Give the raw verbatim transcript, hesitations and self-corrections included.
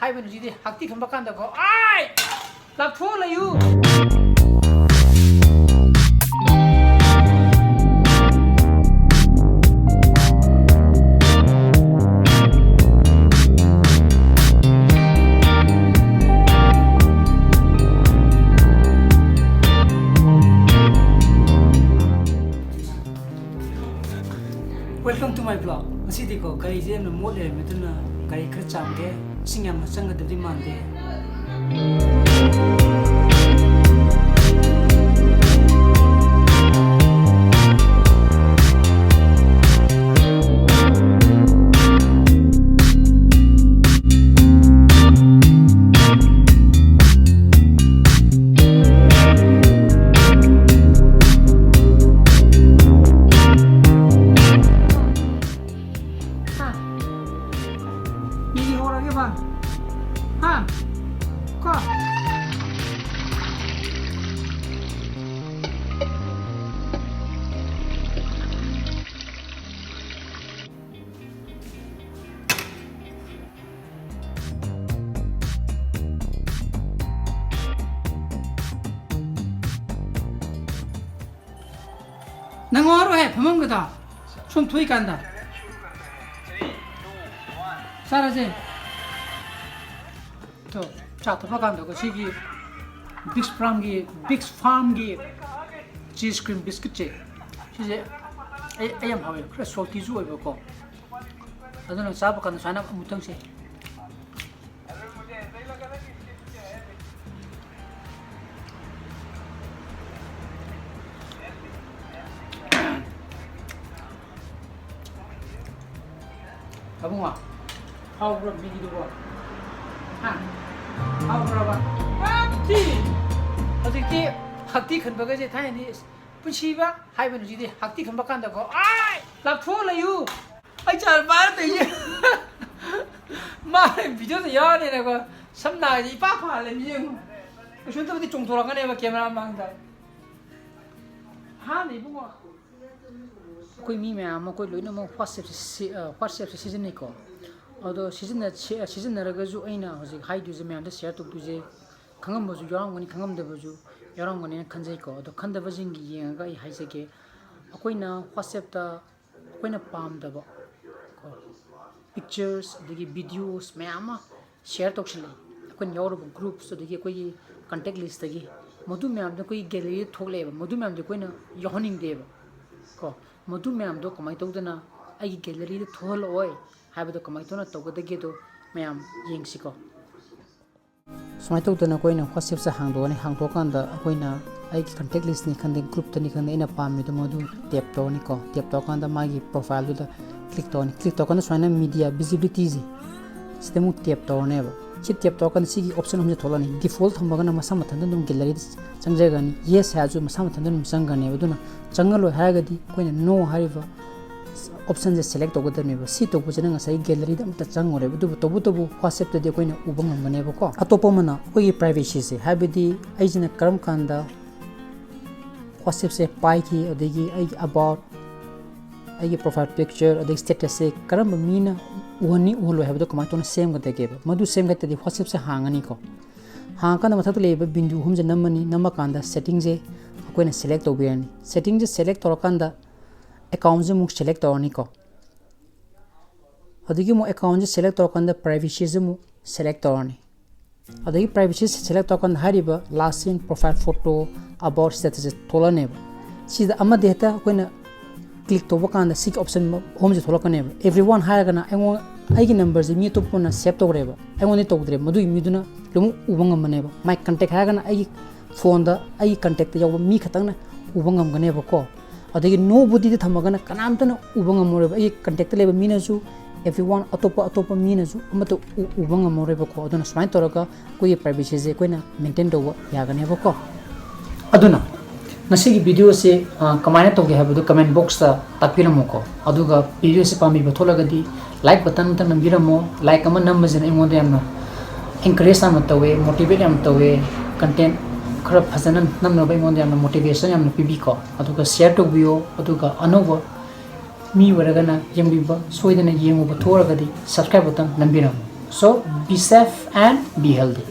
ꯍꯥꯏꯕꯅꯤ ꯍꯧꯖꯤꯛꯇꯤ ꯍꯛꯇꯤ ꯈꯟꯕ ꯀꯥꯟꯗꯀꯣ꯫ ꯑꯥꯏ! ꯂꯥꯞꯊꯣꯛꯑ ꯂꯩꯌꯨ! Welcome to my vlog. ꯉꯁꯤꯗꯤꯀꯣ, ꯒꯥꯔꯤꯁꯦ ꯌꯥꯝꯅ ꯃꯣꯠ ꯂꯩꯔꯝꯃꯦ, ꯑꯗꯨꯅ ꯒꯥꯔꯤ ꯈꯔ ꯆꯥꯝꯒꯦ꯫ ꯏꯁꯤꯡ ꯌꯥꯝꯅ ꯆꯪꯒꯗꯕꯗꯤ ꯃꯥꯟꯗꯦ꯫ ꯍꯥ? ꯃꯤꯒꯤ ꯍꯧꯔꯒꯦ ꯕꯥ꯫ ꯍꯥ? ꯀꯣ? ꯅꯪ ꯋꯥꯔꯣꯏꯍꯦ, ꯐꯝꯃꯝꯒꯗ ꯁꯨꯝ ꯊꯣꯛꯏꯀꯥꯟꯗ꯫ ꯆꯥꯔꯁꯦ꯫ ꯇꯣ, ꯆꯥ ꯊꯛꯄ ꯀꯥꯟꯗꯀꯣ, ꯁꯤꯒꯤ ꯕꯤꯛꯁ ꯐꯥꯔꯝꯒꯤ, ꯕꯤꯛꯁ ꯐꯥꯔꯝꯒꯤ ꯆꯤꯁ ꯀ꯭ꯔꯤꯝ ꯕꯤꯁꯀꯤꯠꯁꯦ, ꯁꯤꯁꯦ ꯑꯩ, ꯑꯩ ꯌꯥꯝ ꯍꯥꯎꯋꯦ꯫ ꯈꯔ ꯁꯣꯜꯇꯤꯁꯨ ꯑꯣꯏꯕꯀꯣ, ꯑꯗꯨꯅ ꯆꯥꯕ ꯀꯥꯟꯗ ꯁꯨꯃꯥꯏꯅ ꯑꯃꯨꯛꯇꯪꯁꯦ꯫ ꯑꯕꯨꯡꯉꯣ, ꯍꯥꯎꯕ꯭ꯔꯣ ꯃꯤꯒꯤꯗꯨꯕꯣ? ꯍꯥ? ꯍꯥꯎꯕ꯭ꯔꯕ? ꯍꯥꯎꯇꯤ! ꯍꯧꯖꯤꯛꯇꯤ ꯍꯛꯇꯤ ꯈꯟꯕꯒꯁꯦ ꯊꯥꯏꯅꯗꯤ ꯄꯨꯟꯁꯤꯕ ꯍꯥꯏꯕꯅꯤ, ꯍꯧꯖꯤꯛꯇꯤ ꯍꯛꯇꯤ ꯈꯟꯕ ꯀꯥꯟꯗꯀꯣ, ꯑꯥꯏ! ꯂꯥꯞꯊꯣꯛꯑ ꯂꯩꯌꯨ! ꯑꯩ ꯆꯥꯔ ꯄꯥꯏꯔ ꯇꯧꯏꯁꯦ꯫ ꯃꯥ ꯚꯤꯗꯤꯑꯣꯗ ꯌꯥꯎꯔꯅꯤꯅꯀꯣ, ꯁꯝꯅ ꯍꯥꯏꯗꯤ ꯏꯄꯥ ꯐꯥꯍꯜꯂꯦ ꯃꯤ ꯌꯦꯡꯉꯨ꯫ ꯀꯩꯁꯨ ꯅꯠꯇꯕꯗꯤ ꯆꯣꯡꯊꯣꯔꯛꯀꯅꯦꯕ ꯀꯦꯃꯦꯔꯥ ꯃꯥꯡꯗ꯫ ꯑꯍꯥꯟꯕ ꯏꯕꯨꯡꯉꯣ꯫ ꯑꯩꯈꯣꯏ ꯃꯤ ꯃꯌꯥꯝ ꯑꯃ, ꯑꯩꯈꯣꯏ ꯂꯣꯏꯅꯃꯛ WhatsApp-ꯁꯦ ꯁꯤ-, ꯑ, WhatsApp-ꯁꯦ ꯁꯤꯖꯤꯟꯅꯩꯀꯣ꯫ ꯑꯗꯣ ꯁꯤꯖꯤꯟꯅ-, ꯁꯤ-, ꯁꯤꯖꯤꯟꯅꯔꯒꯁꯨ ꯑꯩꯅ ꯍꯧꯖꯤꯛ ꯍꯥꯏꯗꯣꯏꯁꯦ ꯃꯌꯥꯝꯗ share ꯇꯧꯗꯣꯏꯁꯦ, ꯈꯪꯉꯝꯕꯁꯨ ꯌꯥꯎꯔꯝꯒꯅꯤ, ꯈꯪꯉꯝꯗꯕꯁꯨ ꯌꯥꯎꯔꯝꯒꯅꯤꯅ ꯈꯟꯖꯩꯀꯣ꯫ ꯑꯗꯣ ꯈꯪꯗꯕꯁꯤꯡꯒꯤ ꯌꯦꯡꯉꯒ ꯑꯩ ꯍꯥꯏꯖꯒꯦ꯫ ꯑꯩꯈꯣꯏꯅ WhatsApp-ꯇ ꯑꯩꯈꯣꯏꯅ ꯄꯥꯝꯗꯕ ꯀꯣ, pictures ꯑꯗꯒꯤ videos ꯃꯌꯥꯝ ꯑꯃ share ꯇꯧꯁꯤꯜꯂꯛꯏ꯫ ꯑꯩꯈꯣꯏꯅ ꯌꯥꯎꯔꯨꯕ groups ꯑꯗꯒꯤ ꯑꯩꯈꯣꯏꯒꯤ contact list-ꯇꯒꯤ ꯃꯗꯨ ꯃꯌꯥꯝꯗꯣ ꯑꯩꯈꯣꯏꯒꯤ gallery-ꯗ ꯊꯣꯛꯂꯛꯑꯦꯕ꯫ ꯃꯗꯨ ꯃꯌꯥꯝꯗꯣ ꯑꯩꯈꯣꯏꯅ ꯌꯥꯎꯍꯟꯅꯤꯡꯗꯦꯕ ꯀꯣ꯫ ꯃꯗꯨ ꯃꯌꯥꯝꯗꯣ ꯀꯃꯥꯏꯅ ꯇꯧꯗꯅ ꯑꯩꯒꯤ gallery-ꯗ ꯊꯣꯛꯍꯜꯂꯛꯑꯣꯏ ꯍꯥꯏꯕꯗꯣ ꯀꯃꯥꯏꯅ ꯇꯧꯅ ꯇꯧꯒꯗꯒꯦꯗꯣ ꯃꯌꯥꯝ ꯌꯦꯡꯁꯤꯀꯣ꯫ ꯁꯨꯃꯥꯏꯅ ꯇꯧꯗꯅ ꯑꯩꯈꯣꯏꯅ WhatsApp-ꯁꯦ ꯍꯥꯡꯗꯣꯛꯑꯅꯤ꯫ ꯍꯥꯡꯗꯣꯛꯑꯀꯥꯟꯗ ꯑꯩꯈꯣꯏꯅ ꯑꯩꯒꯤ contact list-ꯅꯤ ꯈꯪꯗꯦ, group-ꯇꯅꯤ ꯈꯪꯗꯦ, ꯑꯩꯅ ꯄꯥꯝꯃꯤꯗꯣ ꯃꯗꯨ tap ꯇꯧꯔꯅꯤꯀꯣ꯫ Tap ꯇꯧꯔꯀꯥꯟꯗ ꯃꯥꯒꯤ profile-ꯗꯨꯗ click ꯇꯧꯔꯅꯤ꯫ Click ꯇꯧꯔꯀꯥꯟꯗ ꯁꯨꯃꯥꯏꯅ media visibility-ꯁꯦ ꯁꯤꯗ ꯑꯃꯨꯛ tap ꯇꯧꯔꯅꯦꯕ꯫ ꯁꯤ tap ꯇꯧꯔꯀꯥꯟꯗ ꯁꯤꯒꯤ option ꯑꯍꯨꯝꯁꯦ ꯊꯣꯛꯂꯛꯑꯅꯤ꯫ Default ꯊꯝꯃꯒꯅ ꯃꯁꯥ ꯃꯊꯟꯇ ꯑꯗꯨꯝ gallery-ꯗ ꯆꯪꯖꯒꯅꯤ꯫ Yes ꯍꯥꯏꯔꯁꯨ ꯃꯁꯥ ꯃꯊꯟꯇ ꯑꯗꯨꯝ ꯆꯪꯒꯅꯦꯕ꯫ ꯑꯗꯨꯅ ꯆꯪꯍꯜꯂꯣꯏ ꯍꯥꯏꯔꯒꯗꯤ ꯑꯩꯈꯣꯏꯅ no ꯍꯥꯏꯔꯤꯕ option-ꯁꯦ select ꯇꯧꯒꯗꯕꯅꯦꯕ꯫ ꯁꯤ ꯇꯧꯕꯁꯤꯅ ꯉꯁꯥꯏꯒꯤ gallery-ꯗ ꯑꯃꯠꯇ ꯆꯪꯉꯨꯔꯦꯕ꯫ ꯑꯗꯨꯕꯨ ꯇꯧꯕꯇꯕꯨ WhatsApp-ꯇꯗꯤ ꯑꯩꯈꯣꯏꯅ ꯎꯕ ꯉꯝꯒꯅꯦꯕꯀꯣ꯫ ꯑꯇꯣꯞꯄ ꯑꯃꯅ ꯑꯩꯈꯣꯏꯒꯤ privacy-ꯁꯦ, ꯍꯥꯏꯕꯗꯤ ꯑꯩꯁꯤꯅ ꯀꯔꯝ ꯀꯥꯟꯗ WhatsApp-ꯁꯦ ꯄꯥꯏꯈꯤ, ꯑꯗꯒꯤ ꯑꯩꯒꯤ about, ꯑꯩꯒꯤ profile picture, ꯑꯗꯒꯤ status-ꯁꯦ ꯀꯔꯝꯕ ꯃꯤꯅ ꯎꯍꯟꯅꯤ ꯎꯍꯜꯂꯣꯏ ꯍꯥꯏꯕꯗꯣ ꯀꯃꯥꯏꯅ ꯇꯧꯅ ꯁꯦꯝꯒꯗꯒꯦꯕ꯫ ꯃꯗꯨ ꯁꯦꯝꯒꯗꯕꯗꯤ WhatsApp-ꯁꯦ ꯍꯥꯡꯉꯅꯤꯀꯣ꯫ ꯍꯥꯡꯉꯀꯥꯟꯗ ꯃꯊꯛꯇ ꯂꯩꯔꯤꯕ ꯕꯤꯟꯗꯨ ꯑꯍꯨꯝꯁꯦ ꯅꯝꯃꯅꯤ꯫ ꯅꯝꯃꯀꯥꯟꯗ setting-ꯁꯦ ꯑꯩꯈꯣꯏꯅ select ꯇꯧꯕꯤꯔꯅꯤ꯫ Setting-ꯁꯦ select ꯇꯧꯔꯀꯥꯟꯗ account-ꯁꯦ ꯑꯃꯨꯛ select ꯇꯧꯔꯅꯤꯀꯣ꯫ ꯑꯗꯒꯤ ꯑꯃꯨꯛ account-ꯁꯦ select ꯇꯧꯔꯀꯥꯟꯗ privacy-ꯁꯦ ꯑꯃꯨꯛ select ꯇꯧꯔꯅꯤ꯫ ꯑꯗꯒꯤ privacy select ꯇꯧꯔꯀꯥꯟꯗ ꯍꯥꯏꯔꯤꯕ last seen, profile photo, about status-ꯁꯦ ꯊꯣꯛꯂꯛꯑꯅꯦꯕ꯫ ꯁꯤꯗ ꯑꯃꯗꯤ ꯍꯦꯛꯇ ꯑꯩꯈꯣꯏꯅ click ꯇꯧꯕ ꯀꯥꯟꯗ ꯁꯤꯒꯤ option ꯑꯍꯨꯝꯁꯦ ꯊꯣꯛꯂꯛꯀꯅꯦꯕ꯫ Everyone ꯍꯥꯏꯔꯒꯅ ꯑꯩꯉꯣꯟ-, ꯑꯩꯒꯤ number-ꯁꯦ ꯃꯤ ꯑꯇꯣꯞꯄꯅ save ꯇꯧꯈ꯭ꯔꯦꯕ, ꯑꯩꯉꯣꯟꯗ ꯇꯧꯗ꯭ꯔꯦꯕ, ꯃꯗꯨꯒꯤ ꯃꯤꯗꯨꯅ ꯂꯣꯏꯅꯃꯛ ꯎꯕ ꯉꯝꯕꯅꯦꯕ꯫ My contact ꯍꯥꯏꯔꯒꯅ ꯑꯩꯒꯤ phone-ꯗ ꯑꯩꯒꯤ contact-ꯇ ꯌꯥꯎꯕ ꯃꯤ ꯈꯛꯇꯪꯅ ꯎꯕ ꯉꯝꯒꯅꯦꯕꯀꯣ꯫ ꯑꯗꯒꯤ nobody-ꯗ ꯊꯝꯃꯒꯅ ꯀꯅꯥꯝꯇꯅ ꯎꯕ ꯉꯝꯃꯔꯣꯏꯕ꯫ ꯑꯩꯒꯤ contact-ꯇ ꯂꯩꯕ ꯃꯤꯅꯁꯨ, everyone, ꯑꯇꯣꯞꯄ ꯑꯇꯣꯞꯄ ꯃꯤꯅꯁꯨ ꯑꯃꯠꯇ ꯎ-, ꯎꯕ ꯉꯝꯃꯔꯣꯏꯕꯀꯣ꯫ ꯑꯗꯨꯅ ꯁꯨꯃꯥꯏꯅ ꯇꯧꯔꯒ ꯑꯩꯈꯣꯏꯒꯤ privacy-ꯁꯦ ꯑꯩꯈꯣꯏꯅ maintain ꯇꯧꯕ ꯌꯥꯒꯅꯦꯕꯀꯣ꯫ ꯑꯗꯨꯅ ꯉꯁꯤꯒꯤ video-ꯁꯦ, ꯑ, ꯀꯃꯥꯏꯅ ꯇꯧꯒꯦ ꯍꯥꯏꯕꯗꯨ comment box-ꯇ ꯇꯥꯛꯄꯤꯔꯝꯃꯨꯀꯣ꯫ ꯑꯗꯨꯒ video-ꯁꯦ ꯄꯥꯝꯕꯤꯕ ꯊꯣꯛꯂꯒꯗꯤ like button ꯑꯝꯇ ꯅꯝꯕꯤꯔꯝꯃꯣ꯫ Like ꯑꯃ ꯅꯝꯕꯁꯤꯅ ꯑꯩꯉꯣꯟꯗ ꯌꯥꯝꯅ encourage ꯌꯥꯝꯅ ꯇꯧꯋꯦ, motivate ꯌꯥꯝꯅ ꯇꯧꯋꯦ, content ꯈꯔ ꯐꯖꯅ ꯅꯝꯅꯕ ꯑꯩꯉꯣꯟꯗ ꯌꯥꯝꯅ motivation ꯌꯥꯝꯅ ꯄꯤꯕꯤꯀꯣ꯫ ꯑꯗꯨꯒ share ꯇꯧꯕꯤꯌꯣ꯫ ꯑꯗꯨꯒ ꯑꯅꯧꯕ ꯃꯤ ꯑꯣꯏꯔꯒꯅ ꯌꯦꯡꯕꯤꯕ ꯁꯣꯏꯗꯅ ꯌꯦꯡꯉꯨꯕ ꯊꯣꯛꯑꯒꯗꯤ subscribe button ꯅꯝꯕꯤꯔꯝꯃꯨ꯫ So, be safe and be healthy.